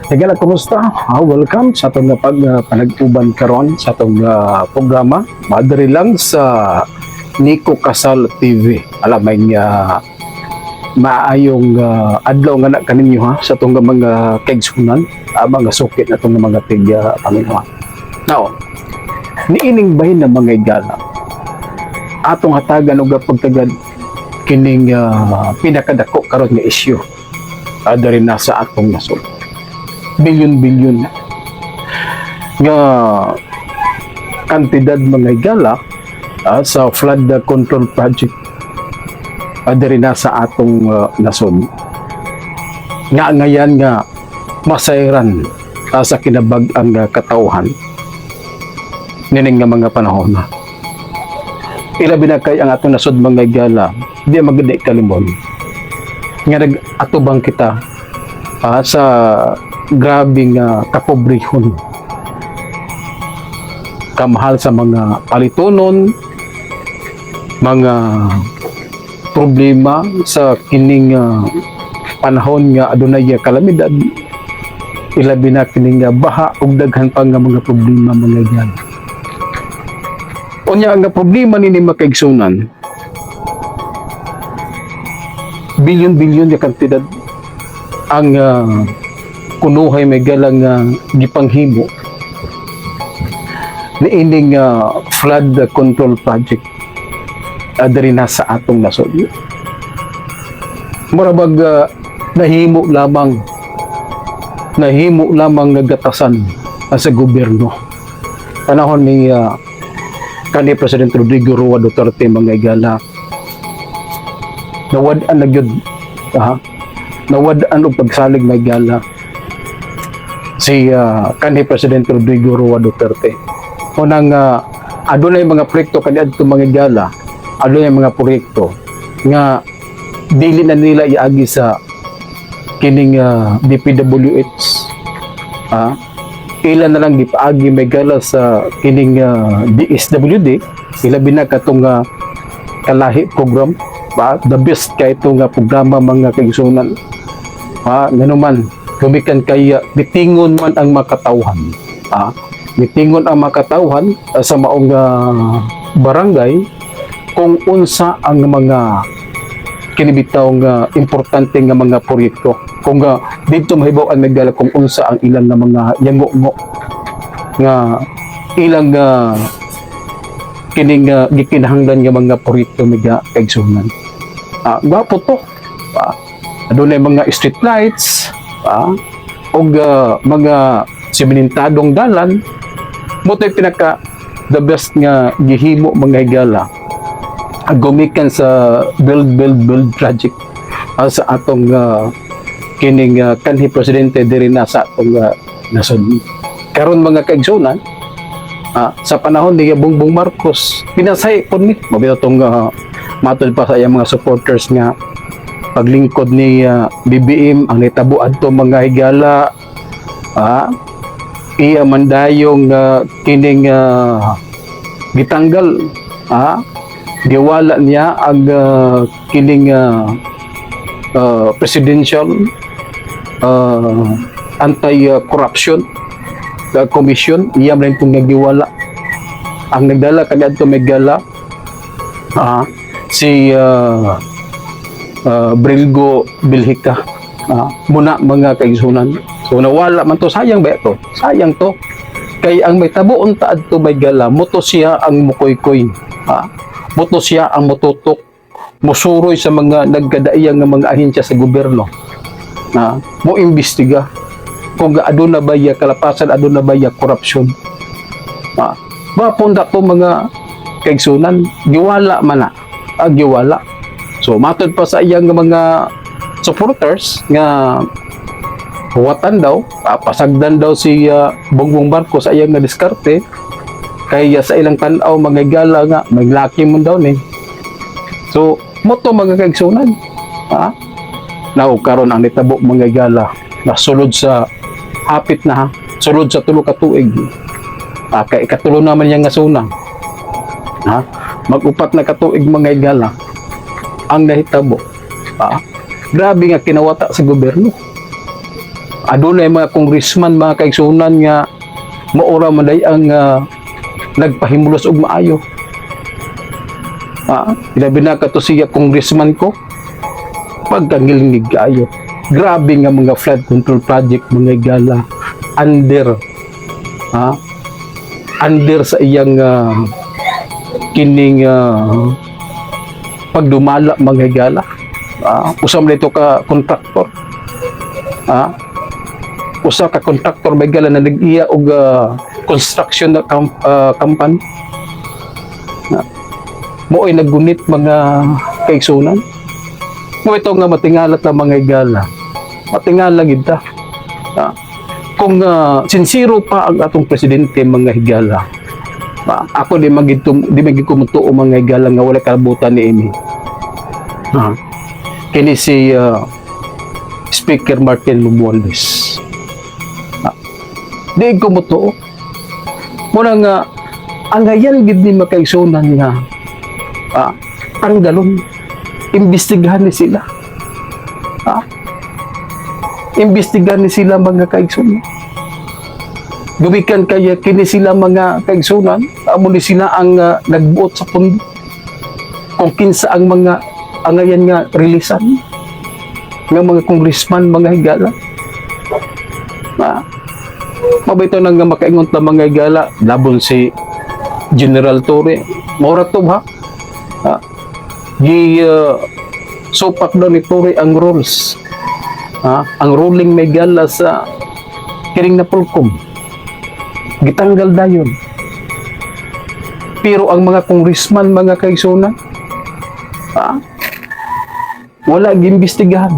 Higala, kumusta? Welcome sa atong panag-uban karon sa atong programa. Madiri lang sa Nico Casal TV. Alam may maayong adlaw nga na kaninyo ha sa atong mga kaigsunan, mga sukit na atong mga tig Panginoon. Now, niining bahin na mga higala, atong hatagan og pagtagad kining pinakadako karon nga issue diri na sa atong nasod, bilyon-bilyon nga kantidad, mga higala, sa flood control project diri na sa atong nasod nga ngayan nga masayran sa kinabag-ang katawhan nining nga mga panahon na. Ilabi na kay ang atong nasod, mga higala, di magdi kalimon nga nag-atubang kita sa grabe nga kapobrehon, kamahal sa mga palitonon, mga problema sa kining panahon nga adunay kalamidad, ilabi na kining baha ug daghan pa nga mga problema, mga yan. Unya ang problema nini, mga kaigsunan, bilyon-bilyon nga kantidad ang kunuhay may galang gipanghimo niining flood control project diri na sa atong nasod. Mura bag nahimo lamang nagatasan sa gobyerno. Panahon ni kani President Rodrigo Roa Duterte, mga higala, nawad-an na gyud, nawad-an og pagsalig, mga higala, si kanhi President Rodrigo Roa Duterte. Unang adunay mga proyekto kaniadto, mga higala, adunay mga proyekto nga dili na nila iagi sa kining DPWH. Ilan na lang gipaagi, may gala, sa kining DSWD, ilabi na katong Kalahi program ba. The best kay ito nga programa, mga kaigsunan, nganuman gumikan kay mitingon man ang makatawhan, mitingon ang makatawhan sa maong barangay kung unsa ang mga kinibitaw nga importante nga mga proyekto, kung didto mahibaw-an nagdala kung unsa ang ilang nga mga yango nga ilang kining gikinahanglan nga mga proyekto, mga kaigsunan. Gwapo to. Adunay mga street lights ug mga simentadong dalan. Mao to'y pinaka the best nga gihimo, mga higala, ang gumikan sa Build Build Build project sa atong kining kanhi presidente diri na sa atong nasod. Karon, mga kaigsunan, sa panahon ni Bongbong Marcos, pinasay pud ni mabitaw tong matod pa sa iyang mga supporters nga paglingkod ni BBM, ang nitabo adto, mga higala, iya man dayong kining gitanggal, giwala niya ang kining presidential anti-corruption commission. Iya man itong nagiwala. Ang nagdala kaniadto, may gala, si Brilgo Bilhika muna, mga kaigsunan. So nawala man to. Sayang ba to? Sayang to kay ang may tabuon ta adto, may gala, muto siya ang mukuykoy, muto siya ang mututok, musuroy sa mga nagkadaiyang nga mga ahensya sa gobyerno na mo imbestiga kung aduna ba ya kalapasan, aduna ba ya korupsyon. Ba punda to, mga kaigsunan, giwala man na, giwala. So matod pa sa iyang mga supporters nga huwatan daw, pasagdan daw si Bongbong Marcos sa iyang nga diskarte kay sa ilang tan-aw, mga gala, nga may laki mo daw ni. So moto, mga kaigsunan, ha. Now karon ang nitabo, mga gala, nasulod sa hapit na ha, sulod sa 3 ka tuig. Kay ikatulo naman niya nga suna. Ha? Mag-upat na katuig, mga higala, ang nahitabo. Grabe nga kinawata sa gobyerno. Adunay mga congressman, mga kaigsunan, nga maura man day ang nagpahimulos og maayo. Ilabi na kato siya congressman ko, pagkangilngig kaayo. Grabe nga mga flood control project, mga higala, under under sa iyang kining pagdumala, mga higala. Usa man ito ka kontraktor. Usa ka kontraktor, mga higala, na nag-iya og construction na company. Mo'y naggunit, mga kaigsunan. Mo ito nga matingala ta, mga higala. Matingala gid ta. Kung sincero pa ang atong presidente, mga higala. Ako di man gid ko mutuo, mga higala, nga wala kalabutan ni ini. Kini si Speaker Martin Romualdez. Di ko mutuo. Muna nga ang ngayan gid ni makaigsunan nga tanggalon, imbestigahan ni sila. Imbestigahan ni sila, mga kaigsunan. Gumikan kaya kini sila, mga kaigsunan, amo ni sila ang nagbuot sa pundo. Kung kinsa ang mga angayan nga rilisan nga mga congressman, mga higala. Mabito nang nga makaingon ta, mga higala, labon si General Torre. Maura to ha. Gi supak daw ni Torre ang rules. Ang ruling may gala sa kiring NAPOLCOM. Gitanggal dayon. Pero ang mga congressman, mga kaigsunan, wala giimbestigahan.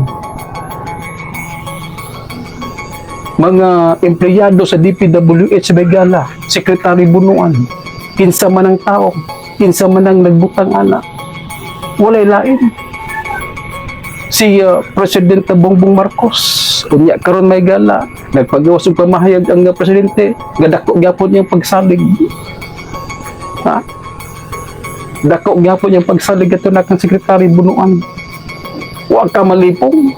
Mga empleyado sa DPWH Begala, Secretary Bunuan, kinsa man ang tao, kinsa man ang nagbutang ana, walay lain. Si President Bongbong Marcos, unya karon may gala, nagpagawas og pamahayag ang presidente, nga dako gyapon niyang pagsalig. Ha? Dako gyapon niyang pagsalig ato na kang Secretary Bunuan. Wa ka malipong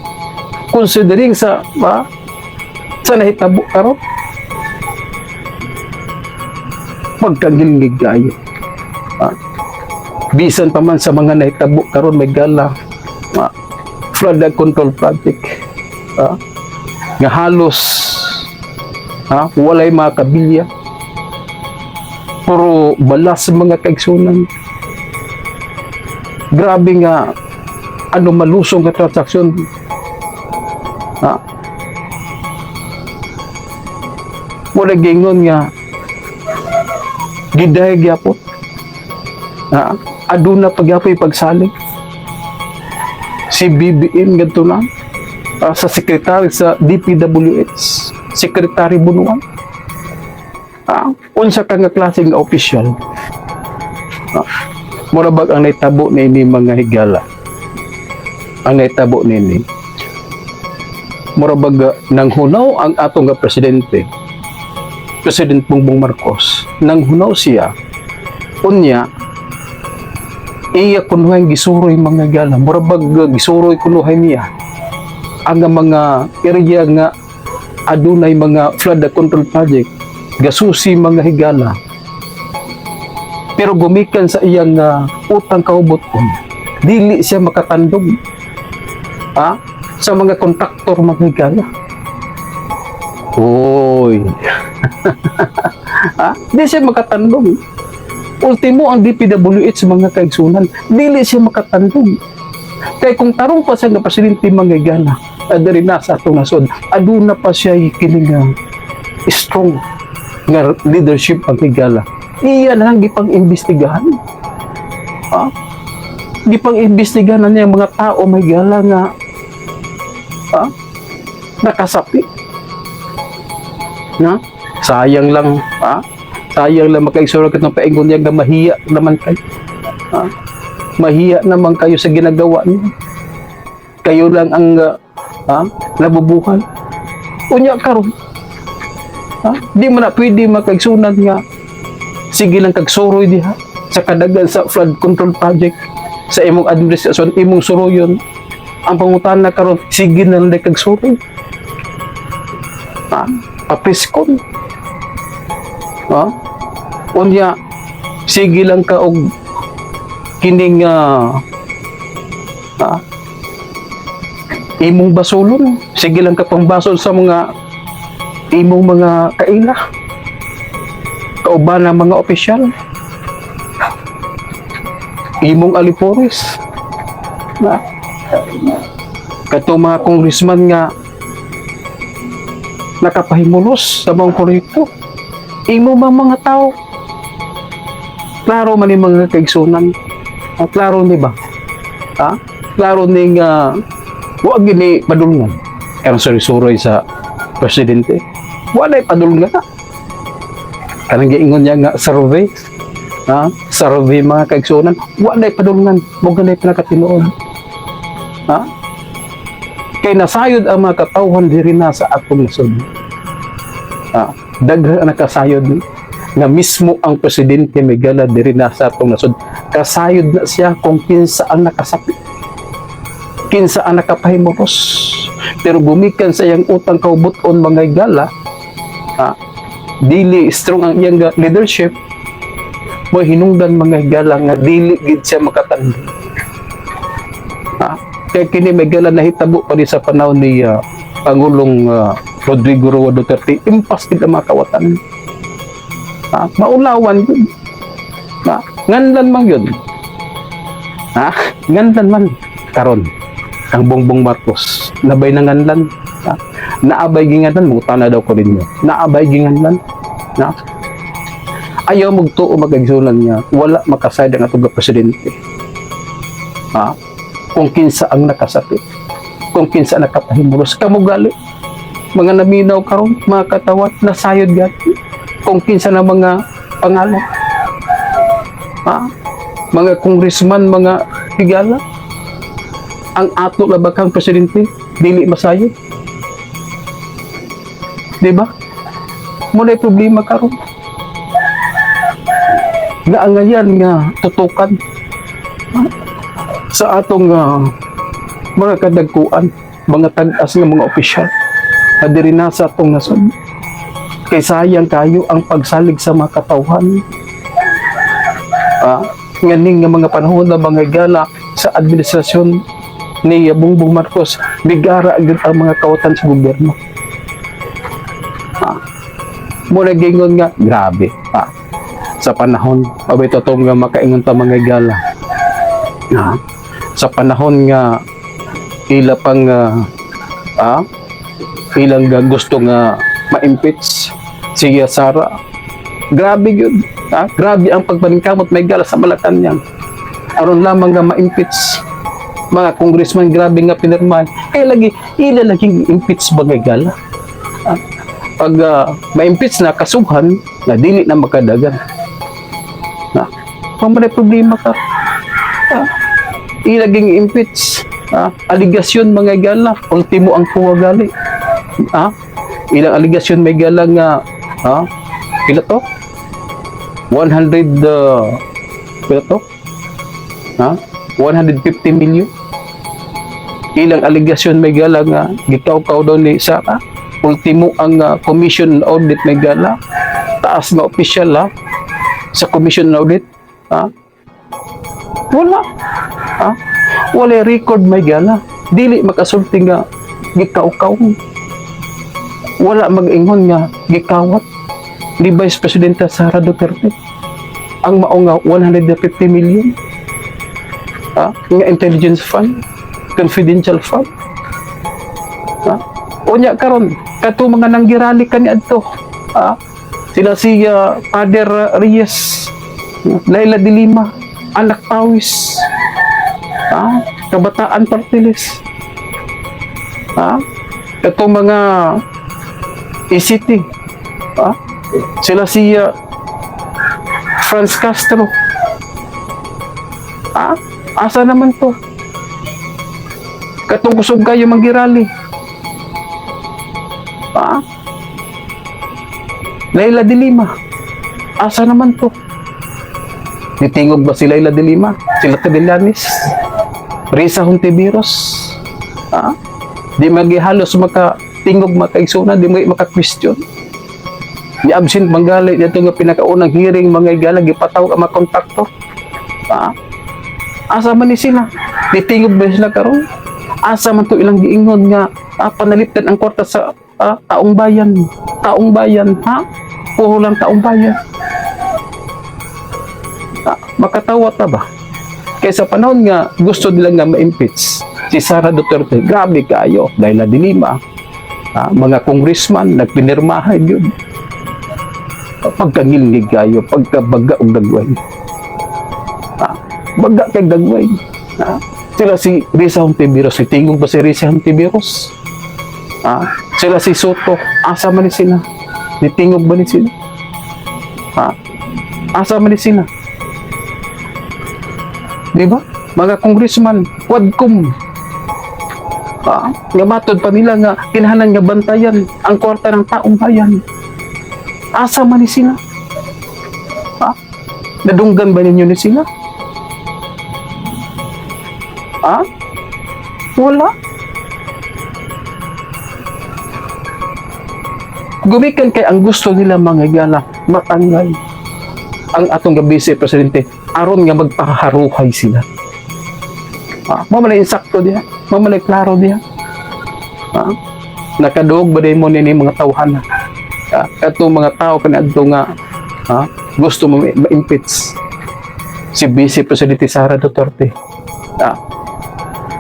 considering sa ba sa nahitabo karon. Pagkagilngig kayo. Ha? Bisan pa man sa mga nahitabo karon may gala, ha? Flood control project, ha? Nga halos, ha? Walay mga kabilya, puro balas, mga kaigsunan. Grabe nga ano malusong nga transaksyon, ha? Wala gingon nga giday gyapon, ha? Aduna pagyapoy pagsalig si BBM gadto na sa sekretary sa DPWH, Secretary Bunuan. Unsa ka nga klase nga opisyal? Mura bag ang nahitabo niini, mga higala, ang nahitabo niini mura bag nanghunaw ang atong nga presidente, President Bongbong Marcos. Nanghunaw siya, unya iya kunuhay gisuroy, mga higala. Mura bag gisuroy kunuhay niya ang mga area nga adunay mga flood control project, gasusi, mga higala. Pero gumikan sa iyang utang kahubot-on, dili siya makatandog sa mga kontraktor, mga higala. Oy, ha? Di siya makatandog. Ultimo ang DPWH, mga kaigsunan, dili siya makatandog. Kay kung tarong pa siya nga presidente, mga higala, diri na sa atong nasod, aduna pa siya kini nga strong nga leadership, ang higala. Iya na lang gipang-imbestigahan. Ha? Gipang-imbestigahan na niya ang mga tao may gala nga, ha? Nakasapi. Na? Sayang lang, ha? Sayang lang makaisura katong paingon niya nga mahiya naman kayo. Ha? Mahiya naman kayo sa ginagawa niyo. Kayo lang ang ha? Nabubuhay. Unya karon. Ha? Di mo na pwede makaigsunan nga sige lang kagsuroy diha sa kadagan sa flood control project sa imong administrasyon, imong suroyon. Ang pangutana karon, sige na lang kag suroy. Ha? Pa-presscon. Ha? Unya, sige lang ka og kining ha? Imong basolon. Sige lang ka pang basol sa mga imong mga kaila. Kauban ng mga opisyal. Imong alipores. Na katong mga congressman nga nakapahimulos sa mga proyekto. Imo bang mga tao? Klaro man yung mga kaigsunan. Ah, klaro ni ba? Ha? Klaro ning wa gini padulngan. Karon suroy sa presidente. Wala padulngan na. Kanang giingon niya nga survey. Ha? Survey, mga kaigsunan, wala padulngan. Mo ganay pinakatinuod. Ha? Kay nasayod ang mga katawhan diri na sa atong nasod. Ha? Daghan ang nakasayod nga mismo ang presidente migala diri na sa atong nasod. Kasayod na siya kung kinsa ang nakasakit. Kinsa ang nakapahimulos. Pero gumikan sa iyang utang kaubuton, mga higala, ha? Dili strong ang iyang leadership mo, hinungdan, mga higala, nga dili gid siya makatandi. Ha? Kaya kini may gala nahitabo pa ni sa panahon ni Pangulong Rodrigo Roa Duterte, impas gid ang mga kawatan. Ha? Maulawan gud. Ha? Nganlan man yun. Ha? Nganlan man karon ang Bongbong Marcos. Nabay na nganlan. Ha? Naabay ginganlan mo na daw ko ninyo. Naabay ginganlan. Na? Ayaw magtuo, magagsunan niya. Wala makasayod ang atong presidente. Ha? Kung kinsa ang nakasakit. Kung kinsa ang nakapahimulos. Kamo gali. Mga naminaw karon, mga katawat, nasayod gani. Kung kinsa na mga pangalan. Ha? Mga congressman, mga higala. Ang ato na bakang presidente, dili masayod. Di ba? Muna problema karon. Naangayan nga tutukan sa atong mga kadagkuan, mga tag-as nga mga opisyal na diri na sa atong nasod. Kay sayang kayo ang pagsalig sa mga katawhan. Ah, nganing nga mga panahon na mga gala sa administrasyon ni Bongbong Marcos, bigara gyud ang mga kawatan sa gobyerno. Ah, mo gingon nga grabe. Ah, sa panahon pabito to nga makaingon ta, mga gala. Ah, sa panahon nga ila pang ilang nga gusto nga ma-impeach si Sara. Grabe yun. Ah, grabe ang pagpaningkamot, may gala, sa Malacanang. Aron lamang nga ma-impeach mga congressman, grabe nga pinirmahan. Kaya lagi, ila lagi impeach ba gala? Ah, pag ma-impeach na, kasuhan, na dili na makadagan. Na, kung may problema ka, ilaging impeach. Ah, aligasyon, mga gala, ultimo ang kuwa gali. Ah, ilang aligasyon may gala nga, pila to? 100, pila to? Ha? 150 million. Ilang aligasyon may gala nga gikaw-kaw daw ni Sara. Ultimo ang commission audit, may gala. Taas nga opisyal ha, sa commission audit. Ha? Wala. Ha? Wala record, may gala. Dili makasulti nga gikaw-kaw. Wala mag-ingon nga gikawat ni Vice Presidente Sara Duterte ang mao nga 150 million nga intelligence fund, confidential fund. Ha? Unya karon kato mga nanggirali kaniadto. Ha? Sila si Father Reyes, Leila de Lima, Anak Pawis, ha? Kabataan Party List. Ha? Katong mga ECT. Ha? Sila si France Castro. Ha? Asa naman to? Katong kusog kayo manggirali. Ha? Leila de Lima. Asa naman to? Nitingog ba si Leila de Lima? Sila Trillanes? Risa Hontiveros? Ha? Di magihalos maka Tingog, mga kaigsunan, di mo maka-question. Ni absent manggali dito nga pinakaunang hearing, mga higala, gipatawag ang mga kontraktor. Ah, asa man ni sila? Nitingog ba sila karon? Asa man to ilang giingon nga panalipdan ang kwarta sa taong bayan? Taong bayan, ha? Puro lang taong bayan. Ah, makatawa ta ba? Kaysa panahon nga gusto nila nga ma-impeach si Sara Duterte, grabe kayo dahil na dilima. Ah, mga congressman nagpinirmahan yun. Pagkangilngig kayo, pagkabaga og dagway. Ah, baga kay dagway. Ah, sila si Risa Hontiveros, si tingog ba si Risa Hontiveros? Ah, sila si Sotto, asa man ni sila? Nitingog ba ni sila? Ah, asa man ni sila? Di ba? Mga congressman, quadcom. Ah, nga matod pa nila nga kinahanglan nga bantayan ang kwarta ng taong bayan. Asa man ni sila? Ah, nadunggan ba ninyo ni sila? Ah? Wala. Gumikan kay ang gusto nila, mga higala, matanggal ang atong vice presidente aron nga magpaharuhay sila. Ah, mao man insakto diha, mao man klaro diha. Ah, nakaduog ba mo nini mga tawhan? Ah, katong mga tao kaniadto nga gusto mo ma-impeach si Vice Presidente Sara Duterte. Ah,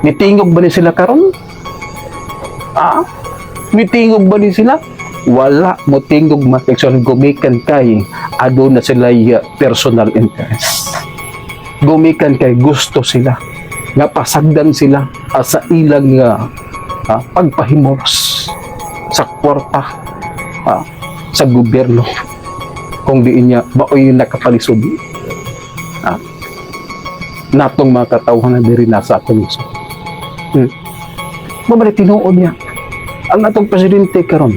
nitingog ba ni sila karon? Ah, nitingog ba ni sila? Wala mo tingog, mga gumikan kay aduna sila personal interest. Gumikan kay gusto sila nga pasagdan sila sa ilang pagpahimos sa kwarta sa gobyerno kung diin niya maoy nakapalisod natong mga katawhan na diri na sa atong lisod. Mabalik tinuod niya ang atong presidente karon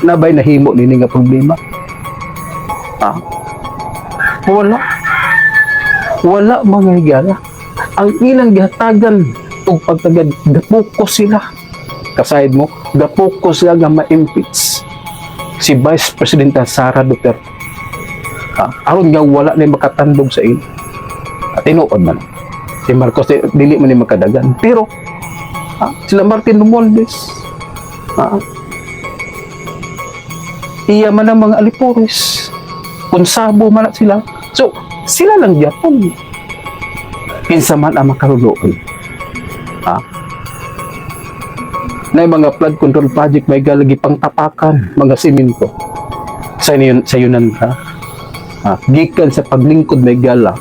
nabay nahimo nini nga problema? Ah, wala. Wala, mga higala. Ang ilang gihatagan og pagtagad, gapokus sila. Kasayod mo, gapokus sila nga ma-impeach si Vice President Sara Duterte. Ah, aron nga wala na makatandog sa ila. At tinuod man. Si Marcos, dili man ni makadagan. Pero sila Martin Romualdez, iya man ang mga alipores. Konsabo man na sila. So, sila lang gyapon. Kinsa man ang makaluluoy. Ah. Na yung mga flood control project may galagi pang tapakan mga simento sa yun, sa yunan ka. Ah, gikan sa paglingkod may gala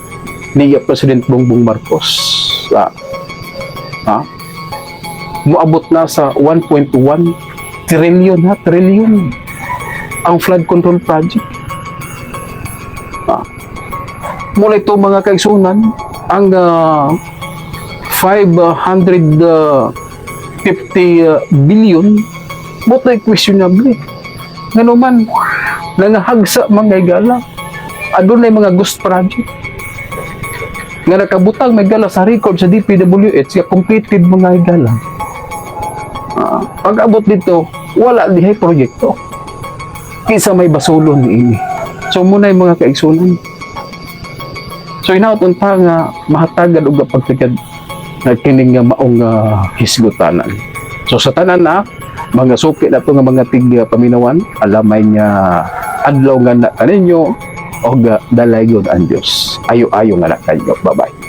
ni President Bongbong Marcos. Ah, ah, muabot na sa 1.1 trillion, ha, trillion ang flood control project. Ah. Mula ito, mga kaigsunan, ang 550 billion mo questionable. Ngano man nangahagsa, mga higala, adunay mga ghost project nga nakabutang may gala sa record sa DPWH nga completed, mga higala. Ah, pag abot dito, wala dihay proyekto. Kinsa may basulon niini? So muna yung mga kaigsunan. So hinaot unta nga mahatagan og pagtigad na kining nga maong hisgutanan. So sa tanan na mga suki na to nga mga tig paminawan, alamay niya adlaw nga na kaninyo og dalaygon ang Dios. Ayo-ayo nga na kayo. Bye-bye.